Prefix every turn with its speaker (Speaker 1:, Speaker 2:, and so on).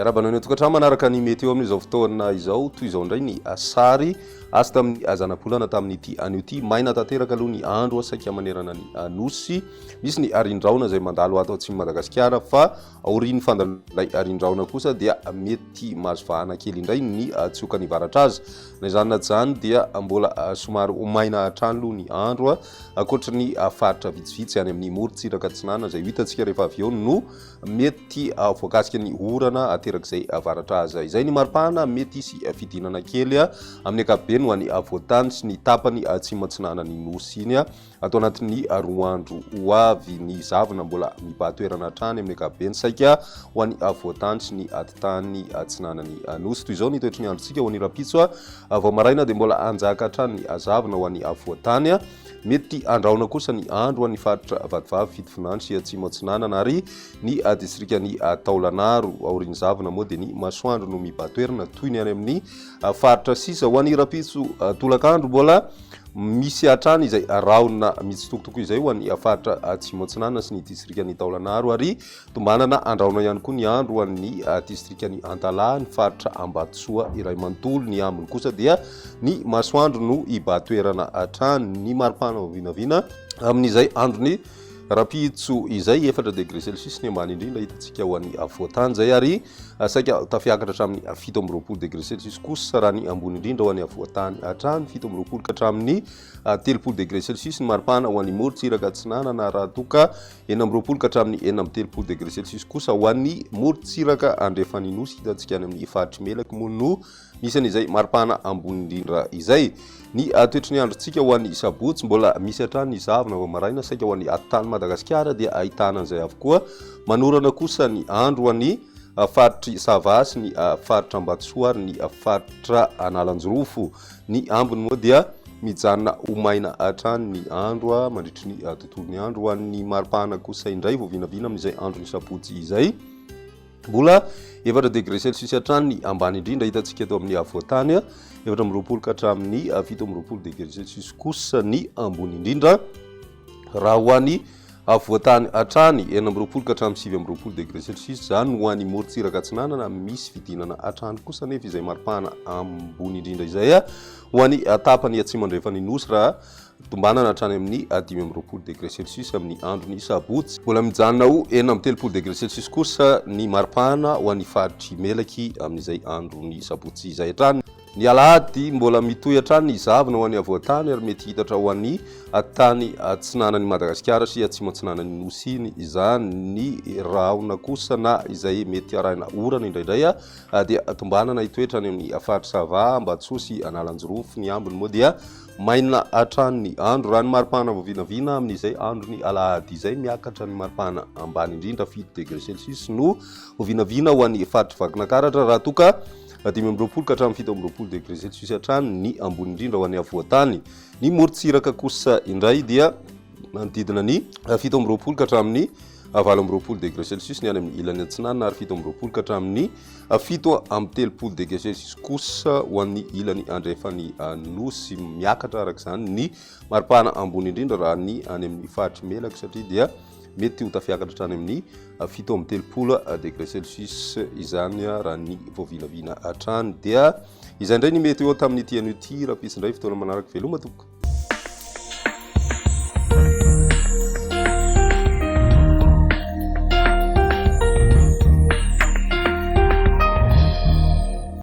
Speaker 1: Miarahaba anao any an-tokantrano manaraka ny météo amin'izao fotoana izao. Toy izao indray ny sary azo tamin'ny zanabolana tamin'ity anio ity. Maina tanteraka aloha ny andro saika manerana ny Nosy. Misy ny arindraona izay mandalo ato atsimon'i Madagasikara fa aorian'ny fandalovan'ilay arindraona kosa dia mety mahazo vahana kely indray ny tsiokan'ny varatra azy. Na izany na tsy izany dia mbola somary ho maina hatrany aloha ny andro ankoatry ny faritra vitsivitsy any amin'ny morontsiraka atsinanana izay ho hitantsika rehefa avy eo no mety voakasika ny orana aterak'izay varatra azy izay. Ny maripana mety hisy fidinana kely amin'ny ankapobeny ho an'ny afovoan-tany sy ny tapany atsimo atsinanan'ny nosy iny ato anatin'ny roa andro ho avy. Ny zavona mbola mibahan-toerana hatrany amin'ny ankapobeny saika ho an'ny afovoan-tany sy ny atitany atsinanan'ny nosy. Toy izao ny toetry ny androntsika ho an'ny rahampitso vao maraina dia mbola hanjaka hatrany ny zavona ho an'ny afovoan-tany. Mety handrahona kosa ny andro ho an'ny faritra Vatovavy, Fitovinany sy Atsimo Atsinanana ary ny distrikan'i Taolagnaro. Aorian'ny zavona moa dia ny masoandro no mibahan-toerana toy ny any amin'ny faritra sisa. Ho an'ny rahampitso tolakandro mbola misy hatrany izay rahona mitsitokotoko izay ho an'ny faritra Atsimo Atsinanana sy ny distrikan'i Taolagnaro ary Tombanana handrahona ihany koa ny andro ho an'ny distrikan'i Antalaha, ny faritra Ambatosoa iray manontolo. Ny ambiny kosa dia ny masoandro no hibahan-toerana hatrany. Ny maripana vao vinavina amin'izay andron'ny rahampitso izay, efatra degré celsius ny ambany indrindra hitantsika ho an'ny afovoan-tany izay, ary saika tafiakatra hatramin'ny 27 degré celsius kosa raha ny ambony indrindra ho an'ny afovoan-tany hatrany, 27 ka hatramin'ny 30 degré celsius ny maripana ho an'ny morontsiraka atsinanana, raha toa ka 26 ka hatramin'ny 36 degré celsius kosa ho an'ny morontsiraka andrefan'ny Nosy. Hitantsika any amin'ny faritr'i Melaky moa no misy an'izay maripana ambony indrindra izay. Ny toetry ny androntsika ho an'ny sabotsy, mbola misy hatrany ny zavona vao maraina, saika ho an'ny atitany Madagasikara dia ahitana an'izay avokoa. Manorana kosa ny andro ho an'ny faritr'i Sava sy ny faritra Ambatosoa ary ny faritra Analanjirofo. Ny ambiny moa dia mijanona ho maina hatrany ny andro mandritry ny tontolon'ny andro. Ho an'ny maripana kosa indray vao vinavina amin'izay andron'ny sabotsy izay. Mbola efatra degré celsius hatrany ny ambany indrindra hitantsika eto amin'ny afovoan-tany, 24 ka hatramin'ny 27 degré celsius kosa ny ambony indrindra. Raha ho an'ny afovoan-tany hatrany, 26 ka hatramin'ny 29 degré celsius izany ho an'ny morontsiraka atsinanana, misy fidinana hatrany kosa anefa izay maripana ambony indrindra izay ho an'ny tapany atsimo andrefan'ny nosy raha tombanana hatrany amin'ny 25 degré celsius amin'ny andron'ny sabotsy. Mbola mijanona ho 36 degré celsius kosa ny maripana ho an'ny faritr'i Melaky amin'izay andron'ny sabotsy izay hatrany. Ny alahady, mbola mitohy hatrany ny zavona ho an'ny afovoan-tany ary mety hiitatra ho an'ny tany atsinanan'i Madagasikara sy atsimo atsinanan'ny Nosy iny izany. Ny rahona kosa na izay mety arahina orana indraindray dia tombanana hitoetra any amin'ny faritr'i Sava, Ambatosoa sy Analanjirofo. Ny ambiny moa dia maina hatrany ny andro. Raha ny maripana vao vinavina amin'izay andron'ny alahady izay, miakatra ny maripana ambany indrindra, 7 degré celsius no ho vinavina ho an'ny faritr'i Vakinankaratra raha toa ka 25 ka hatramin'ny 27 degré celsius hatrany ny ambony indrindra ho an'ny afovoan-tany. Ny morontsiraka kosa indray dia manodidina ny 27 ka hatramin'ny 28 degré celsius ny any amin'ny ilany atsinanana ary 27 ka hatramin'ny 37 degré celsius kosa ho an'ny ilany andrefan'ny nosy. Miakatra araka izany ny maripana ambony indrindra raha ny any amin'ny faritry Melaky satria dia Mety ho tafiakatra hatrany amin'ny 37 degré celsius izany raha ny voavinavina hatrany. Dia izay indray ny mety eo tamin'ity anio ity. Rahampitso indray fotoana manaraka. Veloma tompoko.